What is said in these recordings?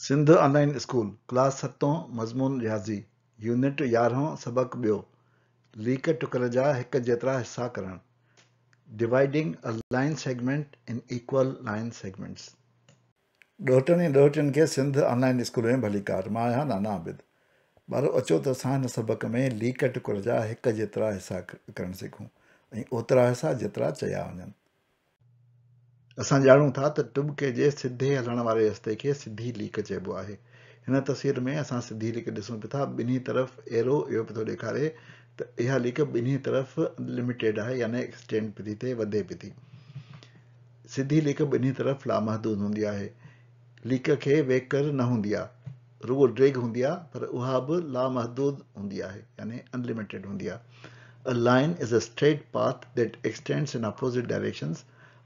سنڌ آن line school, class ستون، مضمون رياضي، يونٽ يارهون، سبق ٻيو، ليڪ ٽڪر جا هڪ جيترا حصا ڪرڻ، Dividing a line segment in equal line segments. ڏوهٽن ۽ ڏوهٽين کي سنڌ آن لائين اسڪول ۾ ڀليڪار، مان آهيان نانا عابد. ٻارو اچو ته اسان هن سبق ۾ ليڪ ٽڪر جا هڪ جيترا حصا ڪرڻ سکون ۽ اوترا حصا جيترا چيا وڃن. اسان ڄاڻون ٿا ته ٽٻڪي جي سڌي هلڻ واري رستي کي سڌي ليڪ چئبو آهي. هن تصوير ۾ اسان سڌي ليڪ ڏسون پيا ٿا. ٻنهي طرف ايرو اهو پيو ٿو ڏيکاري ته اها ليڪ ٻنهي طرف لميٽيڊ آهي يعني ايڪسٽينڊ پئي ٿي ٿئي، وڌي پئي ٿي. سڌي ليڪ ٻنهي طرف لامحدود هوندي آهي. ليڪ کي ويڪر نه هوندي آهي. رڳو ڊيگهه هوندي آهي پر اها به لامحدود هوندي آهي يعني Unlimited هوندي آهي. A line is a straight path that extends in opposite directions.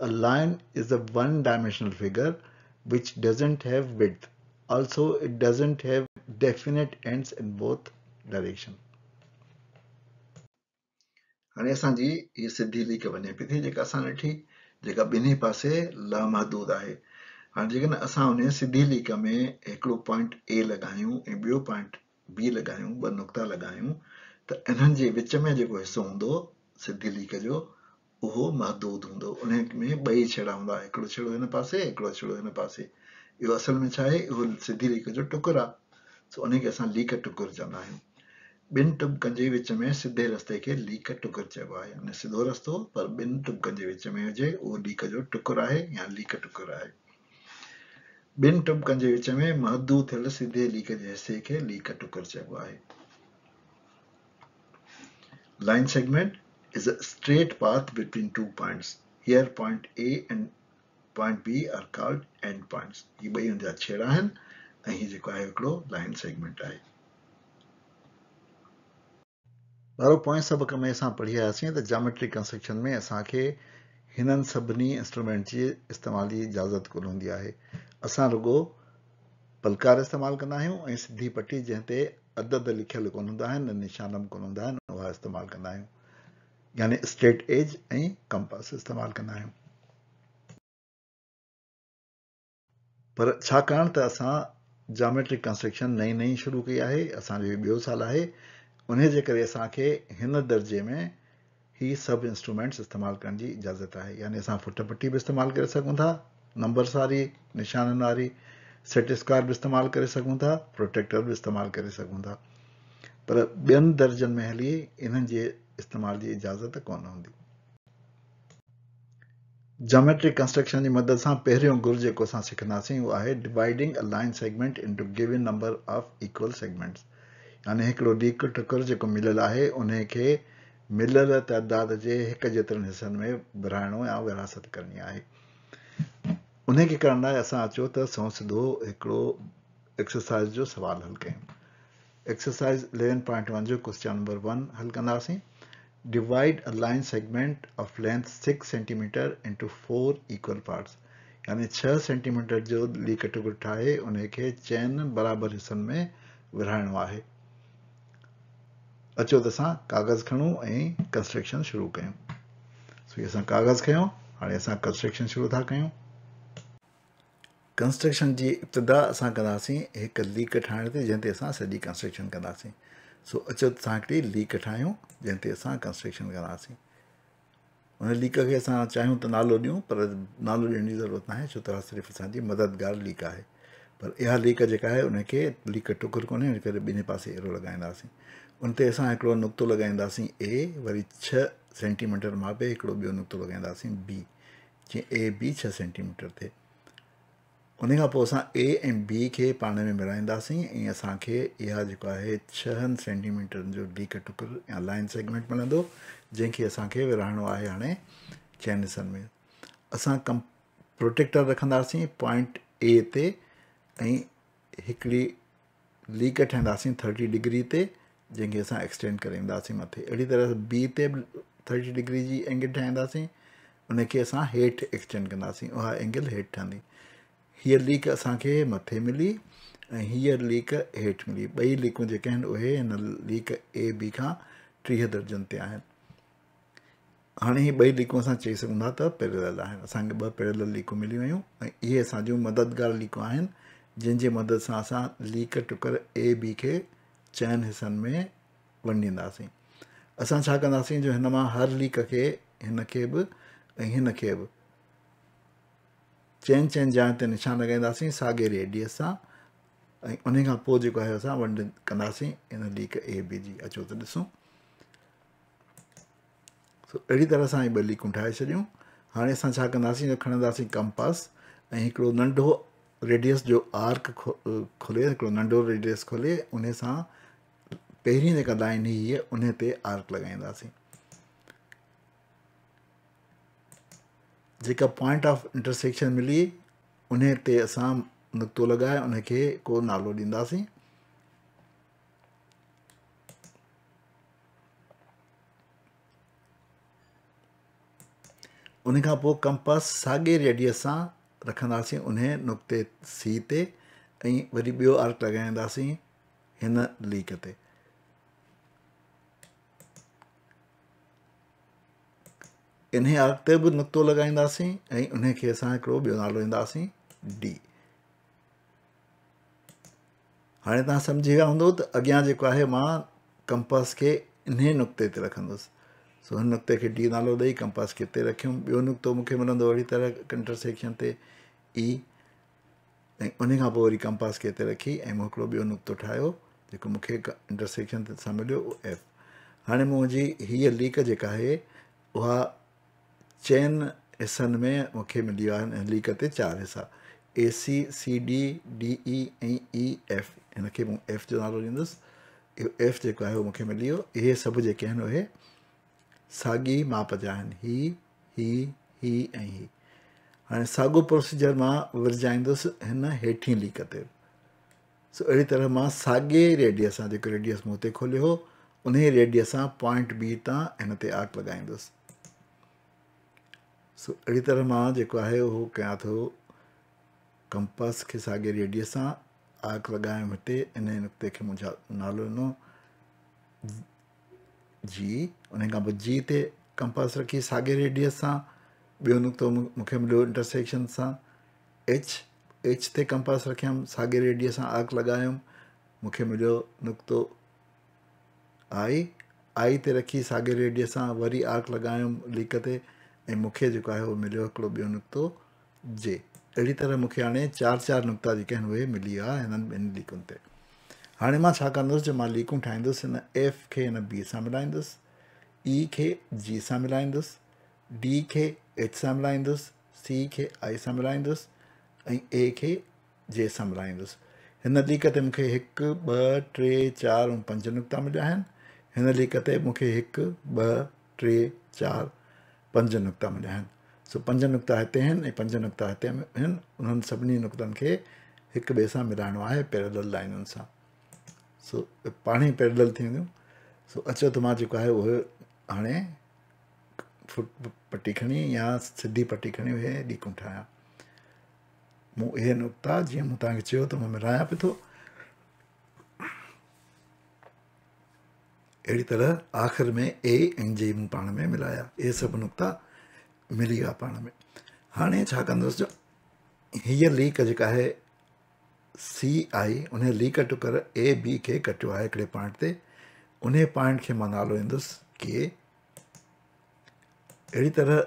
A line is a one dimensional figure which doesn't have width. Also it doesn't have definite ends in both direction. هاڻي اسان جي هيء سڌي ليڪ وڃي پئي ٿي جيڪا اسان ڏٺي جيڪا ٻنهي پاسي لامحدود آهي. هاڻي جيڪڏهن اسان انهيء سڌي ليڪ ۾ هڪڙو پوائنٽ اي لڳايون ۽ ٻيو پوائنٽ بي لڳايون، ٻه نقطا لڳايون ته انهن جي وچ ۾ جيڪو حصو هوندو سڌي ليڪ جو اهو محدود هوندو. انهيء ۾ ٻئي ڇيڙا هوندا، هڪڙو ڇيڙو هن پاسي، هڪڙو ڇيڙو هن پاسي. اهو اصل ۾ ڇا آهي؟ اهو سڌي ليڪ جو ٽڪر آهي. سو انهيء کي اسان ليڪ ٽڪر چوندا آهيون. ٻن ٽٻڪن جي وچ ۾ سڌي رستي کي ليڪ ٽڪر چئبو آهي. يعني سڌو رستو پر ٻن ٽٻڪن جي وچ ۾ هجي اهو ليڪ جو ٽڪر آهي يا ليڪ ٽڪر آهي. ٻن ٽٻڪن جي وچ ۾ محدود ٿيل سڌي ليڪ جي حصي کي ليڪ ٽڪر چئبو آهي. Line segment is a straight path between two points. Here point A and point B are called end points. هي ٻئي ان جا ڇيڙا آهن ۽ هي جيڪو آهي هڪڙو لائين سيگمينٽ آهي. ٻارو پوئين سبق ۾ اسان پڙهي آياسين ته جاميٽرڪ ڪنسٽرڪشن ۾ اسان کي هنن سڀني انسٽرومينٽ جي استعمال جي اجازت ڪونه هوندي آهي. اسان رڳو پلڪار استعمال ڪندا آهيون ۽ سڌي پٽي جنهن تي عدد لکيل ڪونه هوندا آهن ۽ نشان به ڪونه هوندا آهن اها استعمال ڪندا آهيون يعني اسٽريٽ ايج ۽ ڪمپاس استعمال ڪندا آهيون. پر ڇاڪاڻ ته اسان جاميٽرڪ ڪنسٽرڪشن نئين نئين شروع ڪئي آهي، اسان جو هي ٻيو سال آهي، انهي جي ڪري اسان کي هن درجي ۾ هي سڀ انسٽرومينٽس استعمال ڪرڻ جي اجازت آهي، يعني اسان فٽ پٽي به استعمال ڪري سگهون ٿا، نمبرس واري، نشانن واري، سيٽ اسڪوائر به استعمال ڪري سگهون ٿا، پروٽيڪٽر به استعمال ڪري سگهون ٿا، پر ٻين درجن ۾ هلي انهن جي استعمال جي اجازت ڪونه هوندي. جاميٽرڪ ڪنسٽرڪشن جي مدد سان پهريون گر جيڪو اسان سکنداسين اهو آهي Dividing a line segment into given number of equal segments يعني هڪڙو ليڪ ٽڪر جيڪو مليل آهي انهي کي مليل تعداد جي هڪ جيترن حصن ۾ ورهائڻو يا ورهاست ڪرڻي آهي. انهي کي ڪرڻ لاء اسان اچو ته سنئون سڌو هڪڙو ايڪسرسائز جو سوال حل ڪيون. ايڪسرسائز 11.1 جو ڪوئسچن نمبر 1 حل ڪنداسين. Divide a line segment of length 6 centimeter into 4 equal parts يعني 6 سينٽي ميٽر جو ليڪ ٽڪر ٺاهي انهي کي چئن برابر حصن ۾ ورهائڻو آهي. اچو ته اسان ڪاغذ کڻون ۽ ڪنسٽرڪشن شروع ڪيون. سو هي اسان ڪاغذ کنيو هاڻي اسان ڪنسٽرڪشن شروع ٿا ڪيون. ڪنسٽرڪشن جي ابتدا اسان ڪنداسين هڪ ليڪ ٺاهڻ تي جنهن تي اسان سڄي ڪنسٽرڪشن ڪنداسين. سو اچو ته اسان هڪڙي ليڪ ٺاهيون جنهن تي اسان ڪنسٽرڪشن ڪنداسين. ان ليڪ کي اسان چاهيون ته نالو ڏيون پر نالو ڏيڻ جي ضرورت ناهي ڇو ته اها صرف اسان جي مددگار ليڪ آهي. پر اها ليڪ جيڪا آهي ان کي ليڪ ٽڪر ڪونهي ان ڪري ٻنهي پاسي ايرو لڳائينداسين. ان تي اسان هڪڙو نقطو لڳائينداسين اي وري 6 سينٽي ميٽر ماپي هڪڙو ٻيو نقطو لڳائينداسين بي. جيئن اي بي ڇهه سينٽي ميٽر ٿئي. ان کان پوء اسان اي ۽ بي کي پاڻ ۾ ملائينداسين ۽ اسان کي اها جيڪو آهي ڇهن سينٽي ميٽرن جو ليڪ ٽڪر يا لائن سيگمينٽ ملندو جنهن کي اسان کي ورهائڻو آهي هاڻي چئن حصن ۾ اسان ڪم پروٽيڪٽر رکنداسين پوائنٽ اي تي ۽ هڪڙي ليڪ ٺاهينداسين ٿرٽي ڊگري تي جنهن کي اسان ايڪسٽينڊ ڪري اينداسين مٿي اهڙي طرح بي تي به ٿرٽي ڊگري جي اينگل ٺاهينداسين ان کي اسان هيٺ ايڪسٽينڊ ڪنداسين اها اينگل هيٺ ٺهندي هيء ليڪ اسان کي مٿي ملي ۽ هيء ليڪ هيٺ ملي ٻئي ليڪون جيڪي آهن اهي هن ليڪ اي بي کان 30 درجن تي آهن هاڻي هي ٻئي ليڪون اسان چئي سگهون ٿا ته پيرلل آهن. اسان کي ٻه پيرلل ليڪون ملي ويون ۽ اهي اسان جون مددگار ليڪون آهن جنهن جي مدد سان اسان ليڪ ٽڪر اي بي کي چئن حصن ۾ ونڊينداسين. اسان ڇا ڪنداسين جو هن مان هر ليڪ کي هن کي به ۽ هن کي به چئن چئن جاين تي نشان لڳائينداسين ساڳي ريڊيس سان ۽ انهي کان پوء جيڪو آهي اسان ونڊ ڪنداسين ان ليڪ اي بي جي. اچو ته ڏسون. سو اهڙي طرح سان هي ٻه ليڪون ٺاهي ڇڏيون. هاڻي اسان ڇا ڪنداسين جو کڻنداسين ڪمپاس ۽ هڪڙو ننڍو ريڊيس جو آرڪ کولي هڪڙو ننڍو ريڊيس کولي انهي سان پهرين جيڪا لائن هئي هيء انهي تي آرڪ لڳائينداسين. جيڪا پوائنٽ آف انٽرسيڪشن ملي انهي تي اسان نقطو لڳائي ان کي ڪو نالو ڏينداسين. ان کان پوء ڪمپاس ساڳي ريڊيس سان رکنداسين انهي نقطي سي تي ۽ وري ٻيو آرڪ لڳائينداسين هن ليڪ تي. انهي آرڪ تي به نقطو لڳائينداسين ۽ انهي کي اسان هڪڙو ٻيو نالو ڏينداسين ڊي. هاڻي توهان سمجهي ويا هوندو ته اڳيان جيڪو آهي مان ڪمپاس کي انهي نقطي تي رکندس. سو هن نقطي کي ڊي نالو ڏئي ڪمپاس کي هتي رکيم. ٻيو نقطو مون کي ملندو اهڙي طرح انٽرسيڪشن تي اي ۽ انهي کان پوء وري ڪمپاس کي هتي رکي ۽ مون هڪڙو ٻيو نقطو ٺاهيو جيڪو مون کي انٽرسيڪشن سان مليو اهو ايف. هاڻي منهنجي هيء ليڪ جيڪا آهي اها چئن حصن ۾ مون کي ملي آهي. هن ليڪ تي چار حصا اي سي، سي ڊي، ڊي اي ۽ اي ايف. هن کي مون ايف جو نالو ڏيندس. اهو ايف جيڪو آهي اهو مون کي ملي ويو. اهي سڀ جيڪي آهن اهي ساڳي ماپ جا آهن. هي، هي، هي ۽ هي. هاڻي ساڳو پروسيجر مان ورجائيندس هن هيٺين ليڪ تي. سو اهڙي طرح مان ساڳي ريڊيس سان جيڪو ريڊيس مون هتي کوليو هو انهي ريڊيس سان پوائنٽ بي تان هن تي آرڪ لڳائيندس. سو اهڙي طرح مان جيڪو آهي اهو ڪيان ٿو ڪمپاس کي ساڳي ريڊيس سان آرڪ لڳايم هتي انهي نقطي کي مون نالو ڏنو جي ان کان پوء جي تي ڪمپاس رکي ساڳي ريڊيس سان ٻيو نقطو مون کي مليو انٽرسيڪشن سان ايڇ ايڇ تي ڪمپاس رکيم ساڳي ريڊيس سان آرڪ لڳايم مون کي مليو نقطو آئي آئي تي رکي ساڳي ريڊيس سان وري آرڪ لڳايم ليڪ تي ۽ مون کي جيڪو آهي اهو مليو هڪڙو ٻيو نقطو جي. اهڙي طرح مون کي هاڻي چار چار نقطا جيڪي آهن اهي ملي ويا هنن ٻن ليڪن تي. هاڻي مان ڇا ڪندس جو مان ليڪون ٺاهيندس هن ايف کي هن بي سان ملائيندس، اي کي جي سان ملائيندس، ڊي کي ايڇ سان ملائيندس، سي کي آئي سان ملائيندس ۽ اي کي جي سان ملائيندس. هن ليڪ تي مون کي هڪ، ٻه، ٽي، چار ۽ پنج نقطا مليا آهن. هن ليڪ تي مون کي هڪ، ٻه، ٽي، چار، پنج نقطا مليا آهن. سو پنج نقطا هتي آهن ۽ پنج نقطا هتي آهن. انهن سڀني نقطن کي هڪ ٻئي سان ملائڻو آهي پيرلل لائنن سان. سو پاڻ ئي پيرلل ٿي وينديون. سو اچو ته مان جيڪو آهي اهو هاڻي فٽ پٽي کڻي يا سڌي پٽي کڻي اهي ليڪون ٺاهيان. مون اهي نقطا جيئن مون توهان کي چيو ته مان ملايان پيو ٿو. اهڙي طرح آخر ۾ اي ۽ جي مون پاڻ ۾ ملايا. اهي سڀ نقطا ملي ويا پاڻ ۾. هاڻي ڇا ڪندس جو هيء ليڪ جيڪا آهي سي آئي انهي ليڪ ٽڪر اي بي کي ڪٽيو آهي هڪڙي پوائنٽ تي. انهي پوائنٽ کي مان نالو ڏيندس ڪي. اهڙي طرح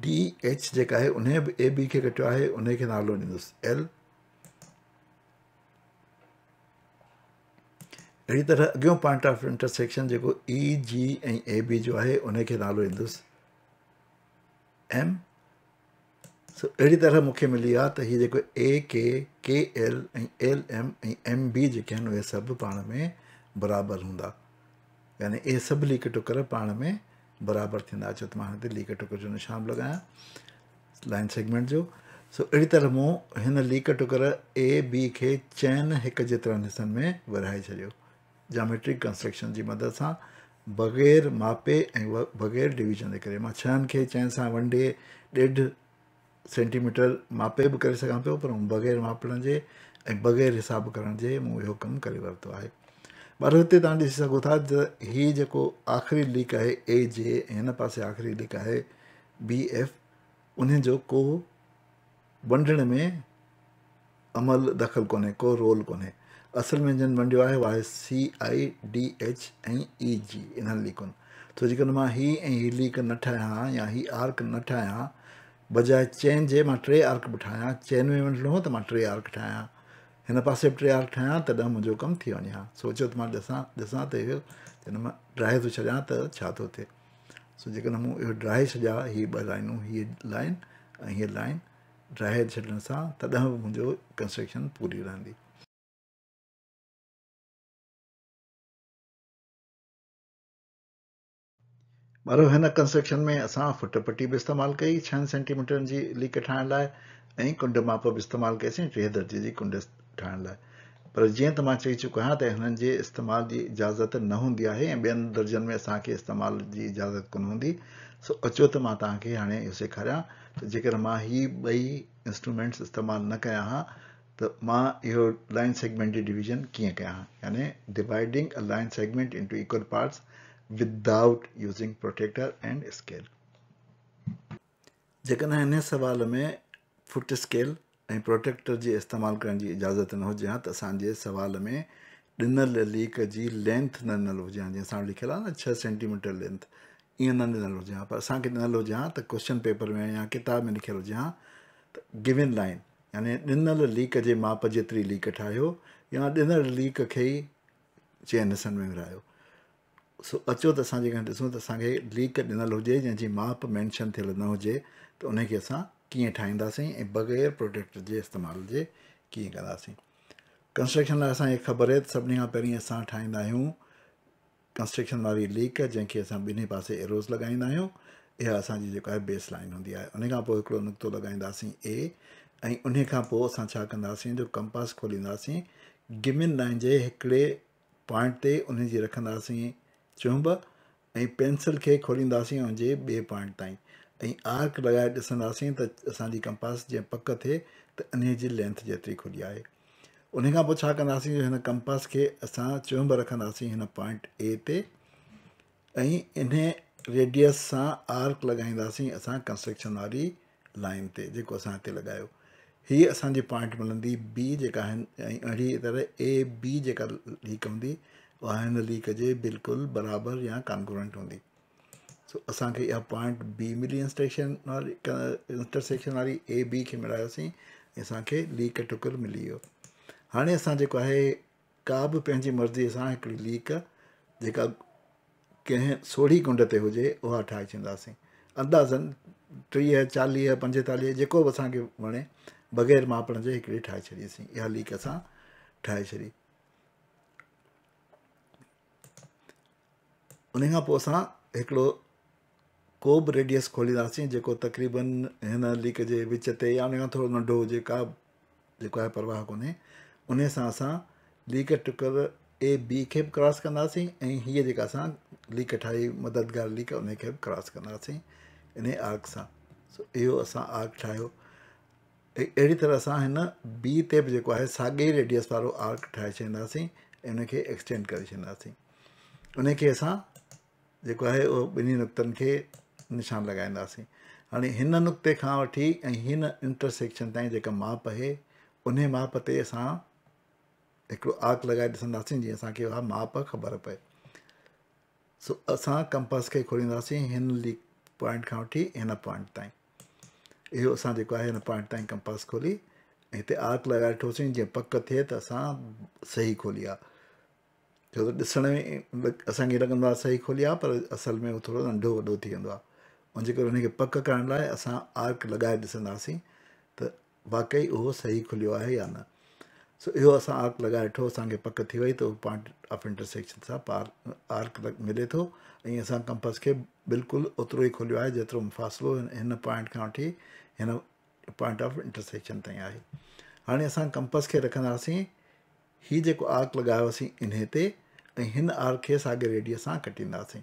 ڊي ايڇ جيڪا آهي انهي به اي بي کي ڪٽيو آهي انهي کي نالو ڏيندس ايل. اهڙي طرح اڳيون پوائنٽ آف انٽرسيڪشن جيڪو اي جي ۽ اي بي جو آهي ان کي نالو ڏيندس ايم. سو اهڙي طرح مون کي ملي آ ته هي جيڪو A K, K L ۽ L M ۽ M B جيڪي آهن اهي سڀ پاڻ ۾ برابر هوندا، يعني اهي سڀ ليڪ ٽڪر پاڻ ۾ برابر ٿيندا. اچو ته مان هن تي ليڪ ٽڪر جو نشان به لڳايان لائن سيگمينٽ جو. سو اهڙي طرح مون هن ليڪ ٽڪر اي بي کي چئن هڪ جيترن حصن ۾ ورهائي ڇڏيو جاميٽرڪ ڪنسٽرڪشن جي مدد سان بغير ماپي ۽ بغير ڊويزن جي ڪري. مان ڇهن کي چئن سان ونڊي ڏيڍ سينٽي ميٽر ماپي به ڪري سگهان پيو پر مون بغير ماپڻ جي ۽ بغير حساب ڪرڻ جي مون اهو ڪم ڪري ورتو آهي. ٻارو هتي توهان ڏسي سگهو ٿا ته هي جيڪو آخري ليڪ آهي اي جي ۽ هن پاسي آخري ليڪ آهي بي ايف انهن جو ڪو ونڊڻ ۾ عمل دخل ڪونهي، ڪو رول ڪونهي. اصل ۾ جن ونڊيو آهي اهو آهي سي، I, D, H ۽ اي جي انهن ليڪن. سو جيڪڏهن مان هي ۽ هي ليڪ نه ٺاهيان ها يا هي آرڪ نه ٺاهيان ها، بجاء چئن جي مان ٽي آرڪ به ٺاهيان، چئن ۾ ونڊڻو هو ته مان ٽي آرڪ ٺاهيان ها، هن پاسي به ٽي آرڪ ٺاهيان ها تڏهن منهنجو ڪم ٿي وڃي ها. سو اچو ته مان ڏسان ڏسان ته اهو جڏهن مان ڊاهي ٿو ڇڏيان ته ڇا ٿو ٿئي. سو جيڪڏهن مون اهو ڊاهي ڇڏيا هي ٻه لائنون، هيء لائن ۽ هيء لائن ڊاهي ڇڏڻ سان تڏهن به منهنجو ڪنسٽرڪشن پوري رهندي. ٻارو هن ڪنسٽرڪشن ۾ اسان فٽ پٽي به استعمال ڪئي ڇهن سينٽي ميٽرن جي ليڪ ٺاهڻ لاء ۽ ڪنڊ ماپ به استعمال ڪئيسين 30 درجي جي ڪنڊ ٺاهڻ لاء پر جيئن ته مان چئي چڪو آهيان ته هنن جي استعمال جي اجازت نه هوندي آهي ۽ ٻين درجن ۾ اسان کي استعمال جي اجازت ڪونه هوندي سو اچو ته مان توهان کي هاڻي اهو سيکاريان ته جيڪڏهن مان هي ٻئي انسٽرومينٽس استعمال نه ڪيان ها ته مان اهو لائن سيگمينٽ جي ڊويزن ڪيئن ڪيان ها يعني dividing a line segment into equal parts without using protractor and scale. جيڪڏهن انهي سوال ۾ فٽ اسڪيل ۽ پروٽيڪٽر جي استعمال ڪرڻ جي اجازت نه هجي ها ته اسان جي سوال ۾ ڏنل ليڪ جي لينٿ نه ڏنل هجي ها جيئن اسان وٽ لکيل آهي نه 6 سينٽي ميٽر لينٿ ائين نه ڏنل هجي ها پر اسان کي ڏنل هجي ها ته ڪوشچن پيپر ۾ يا ڪتاب ۾ لکيل هجي ها ته گيون لائن يعني ڏنل ليڪ جي ماپ جيتري ليڪ ٺاهيو يا ڏنل ليڪ کي ئي چئن حصن ۾ ورهايو. سو اچو ته اسان جيڪڏهن ڏسون ته اسان کي ليڪ ڏنل هجي جنهن جي ماپ مينشن ٿيل نه هجي ته ان کي اسان ڪيئن ٺاهينداسين ۽ بغير پروٽيڪٽر جي استعمال جي ڪيئن ڪنداسين. ڪنسٽرڪشن لاء اسان کي خبر آهي ته سڀني کان پهرين اسان ٺاهيندا آهيون ڪنسٽرڪشن واري ليڪ جنهن کي اسان ٻنهي پاسي ايروز لڳائيندا آهيون اها اسان جي جيڪا آهي بيس لائن هوندي آهي ان کان پوء هڪڙو نقطو لڳائينداسين اي ۽ ان کان پوء اسان ڇا ڪنداسين جو ڪمپاس کولينداسين گمن لائن جي هڪڙي پوائنٽ تي ان جي رکنداسين چهنب ۽ پينسل کي کولينداسين ان جي ٻئي پوائنٽ تائين ۽ آرڪ لڳائي ڏسنداسين ته اسان جي ڪمپاس جيئن پڪ ٿئي ته انهي جي لينٿ جيتري کلي آهي انهي کان پوء ڇا ڪنداسين جو هن ڪمپاس کي اسان چهنب رکنداسين هن پوائنٽ اي تي ۽ انهي ريڊيس سان آرڪ لڳائينداسين اسان ڪنسٽرڪشن واري لائن تي جيڪو اسان هتي لڳايو هي اسان جي پوائنٽ ملندي بي جيڪا هن ۽ اهڙي طرح اي بي جيڪا ليڪ هوندي اها هن ليڪ جي بلڪل برابر يا ڪانگروئنٽ هوندي. سو اسان کي اها پوائنٽ بي ملي انسٽريڪشن واري انٽرسيڪشن واري اي بي کي ملايوسين ۽ اسان کي ليڪ ٽڪر ملي ويو. هاڻي اسان جيڪو آهي ڪا به پنهنجي مرضي سان هڪڙي ليڪ جيڪا ڪنهن سوڙهي ڪنڊ تي هجي اها ٺاهي ڇڏينداسين. اندازن 30 40 45 جيڪو به اسان کي وڻي بغير ماپڻ جي هڪڙي ٺاهي ڇڏيسين. اها ليڪ اسان ٺاهي ڇڏي. ان کان پوء اسان هڪڙو ڪو به ريڊيس کولينداسين جيڪو تقريبن هن ليڪ جي وچ تي يا ان کان ٿورو ننڍو هجي ڪا جيڪو آهي پرواهه ڪونهي ان سان اسان ليڪ ٽڪر اي بي کي به ڪراس ڪنداسين ۽ هيء جيڪا اسان ليڪ ٺاهي مددگار ليڪ ان کي به ڪراس ڪنداسين ان آرڪ سان سو اهو اسان آرڪ ٺاهيو اهڙي طرح سان هن بي تي به جيڪو آهي ساڳئي ريڊيس وارو آرڪ ٺاهي ڇڏينداسين ۽ ان کي ايڪسٽينڊ ڪري ڇڏينداسين. ان کي اسان جيڪو آهي اهو ٻنهي نقطن کي نشان لڳائينداسين. هاڻي هن نقطي کان وٺي ۽ هن انٽرسيڪشن تائين جيڪا ماپ آهي انهي ماپ تي اسان هڪڙو آرڪ لڳائي ڏسنداسين جيئن اسان کي اها ماپ خبر پئي. سو اسان ڪمپاس کي کولينداسين هن ليڪ پوائنٽ کان وٺي هن پوائنٽ تائين. اهو اسان جيڪو آهي هن پوائنٽ تائين ڪمپاس کولي ۽ هتي آرڪ لڳائي ڏٺوسين جيئن پڪ ٿئي ته اسان صحيح کولي آ. ڇو ته ڏسڻ ۾ اسان کي لڳندو آهي صحيح کولي آ پر اصل ۾ هو ٿورو ننڍو وڏو ٿي ويندو آ. ان جي ڪري ان کي پڪ ڪرڻ لاء اسان آرڪ لڳائي ڏسنداسين ته واقعي اهو صحيح کليو آهي يا نه. سو اهو اسان آرڪ لڳائي ڏٺو اسان کي پڪ ٿي وئي ته اهو پوائنٽ آف انٽرسيڪشن سان پار آرڪ ملي ٿو ۽ اسان ڪمپس کي بلڪل اوترو ئي کوليو آهي جيترو مفاصلو هن پوائنٽ کان وٺي هن پوائنٽ آف انٽرسيڪشن تائين آهي. هاڻي اسان ڪمپس کي رکنداسين هي جيڪو آرڪ لڳايوسين انهي تي ۽ هن آرڪ کي ساڳي ريڊيس سان ڪٽينداسين.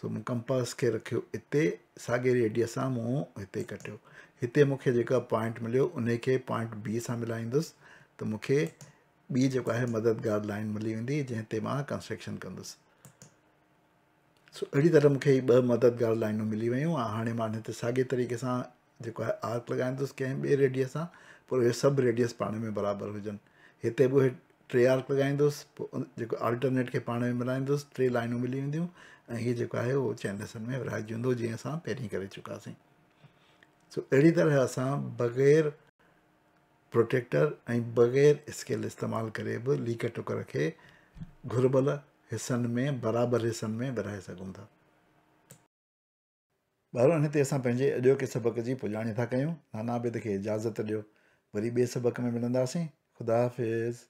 سو مون ڪمپاس کي رکيو اتي، ساڳي ريڊيس سان مون هتي ڪٽيو. هتي مون کي جيڪا پوائنٽ مليو انهي کي پوائنٽ بي سان ملائيندس ته مون کي ٻي جيڪو آهي مددگار لائين ملي ويندي جنهن تي مان ڪنسٽرڪشن ڪندس. سو اهڙي طرح مون کي هي ٻه مددگار لائنون ملي ويون ۽ هاڻي مان هتي ساڳي طريقي سان جيڪو آهي آرڪ لڳائيندس ڪنهن ٻئي ريڊيس سان پوء اهي سڀ ريڊيس پاڻ ۾ برابر هجن. هتي به اهي ٽي آرڪ لڳائيندس پوء جيڪو آلٽرنيٽ کي پاڻ ۾ ملائيندس ٽي لائنون ملي وينديون ۽ هي جيڪو آهي اهو چئن حصن ۾ ورهائجي ويندو جيئن اسان پهرين ڪري چڪاسين. سو اهڙي طرح اسان بغير پروٽيڪٽر ۽ بغير اسڪيل استعمال ڪري به ليڪ ٽڪر کي گهربل حصن ۾ برابر حصن ۾ ورهائي سگهون ٿا. ٻارو ان تي اسان پنهنجي اڄوڪي سبق جي پڄاڻي ٿا ڪيون. نانا عابد کي اجازت ڏيو. وري ٻئي سبق ۾ ملنداسين. خدا حافظ.